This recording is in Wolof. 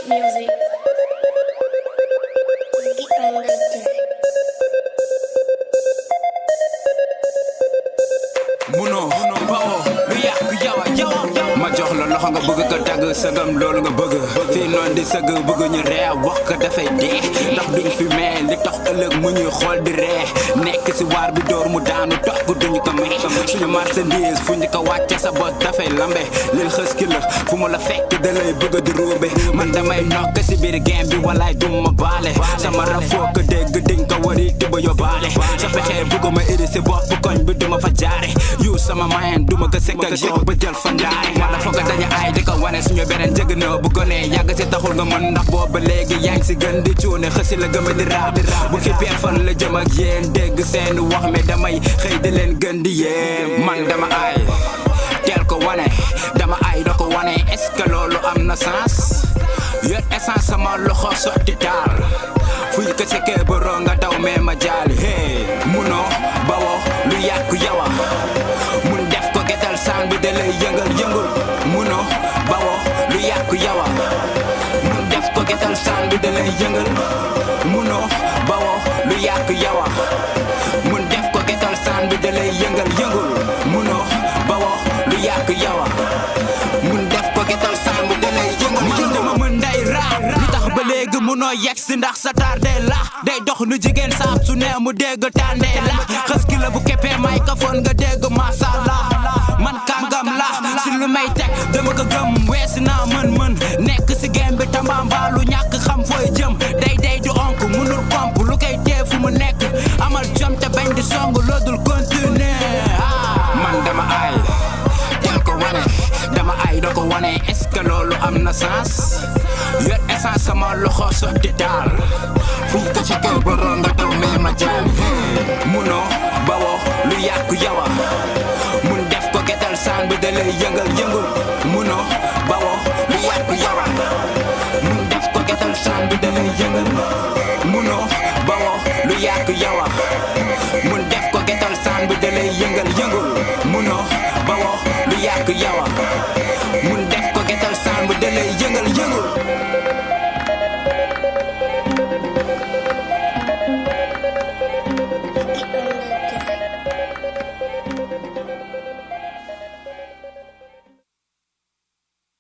music. Muno bao lu yàq yawa ma jox la loxo nga bëgg ko dagg sëgam loolu nga bëgg fii noon di sëgg bëgg ñu ree wax ko dafay dee ndax duñ fi mee li tax ëllëg mu ñuy xool di ree nekk si waar bi door mu daanu toog duñu ko may suñu marchandise fu ñu ko wàcce sa bos dafay lambe lil xës ki la fu mu la fekk da lay bëgg di ruube man damay nokk si biir game bi walaay du ma baale sama rab foo ko dégg diñ ko wari di ba yóbbaale sa pexe bëgg ma iri si bopp koñ bi duma fa jaare yu sama mayen duma ko sekk ak yow ba jël fa ndaare wala foog a dañu ay di ko wane suñu beneen jëg na bu gonee yàgg si taxul nga mën ndax booba léegi yaa ngi si gën di cuune xësi la gëma di raab bu xippee fan la jëm ak yéen dégg seen wax mais damay xëy di leen gën di yéem man dama ay teel ko wane dama ay doo ko wane est-ce que loolu am na sens yor essence sama loxo sotti taal fu ñu ko sekkee boroo nga daw mais ma jaali hey munoo bawoo lu yàqu yawa mun def ko getal saan bi da lay yëngal yëngul munoo bawoo lu yàqu yawa mun def ko getal saan bi da lay yëngal munoo bawoo lu yàqu yawa mun def ko getal saan bi da lay yëngal yëngul munoo bawoo lu yàqu yawa mun def ko getal saan bi da lay yëngal yëngul dama mën nday raam lu tax ba léegi munoo yegg si ndax sa tardé la day dox nu jigéen saab su ne mu dégg tànde la xës ki la bu keppee microphone nga dégg masala man kàngam la si lu may teg dama ko gëm weesi naa mën nekk si game bi tambamba lu ñàkk xam fooy jëm day du onk munul komp lu koy tee fu mu nekk amal jom te bañ di song loodul continuer man dama ay teel ko wane dama ay doo ko wane est-ce que loolu am na sens yor essence sama loxo sotti taal fu ñu ko ci kaw boroo nga daw mais ma jaami munoo bawoo lu yàqu yawa mun def ko getal saan bi da lay yëngal yëngul munoo bawoo lu yàqu yawa mun def ko getal saan bi da lay yëngal munoo bawoo lu yàqu yawa mun def ko getal saan bi da lay yëngal yëngul munoo bawoo lu yàqu yawa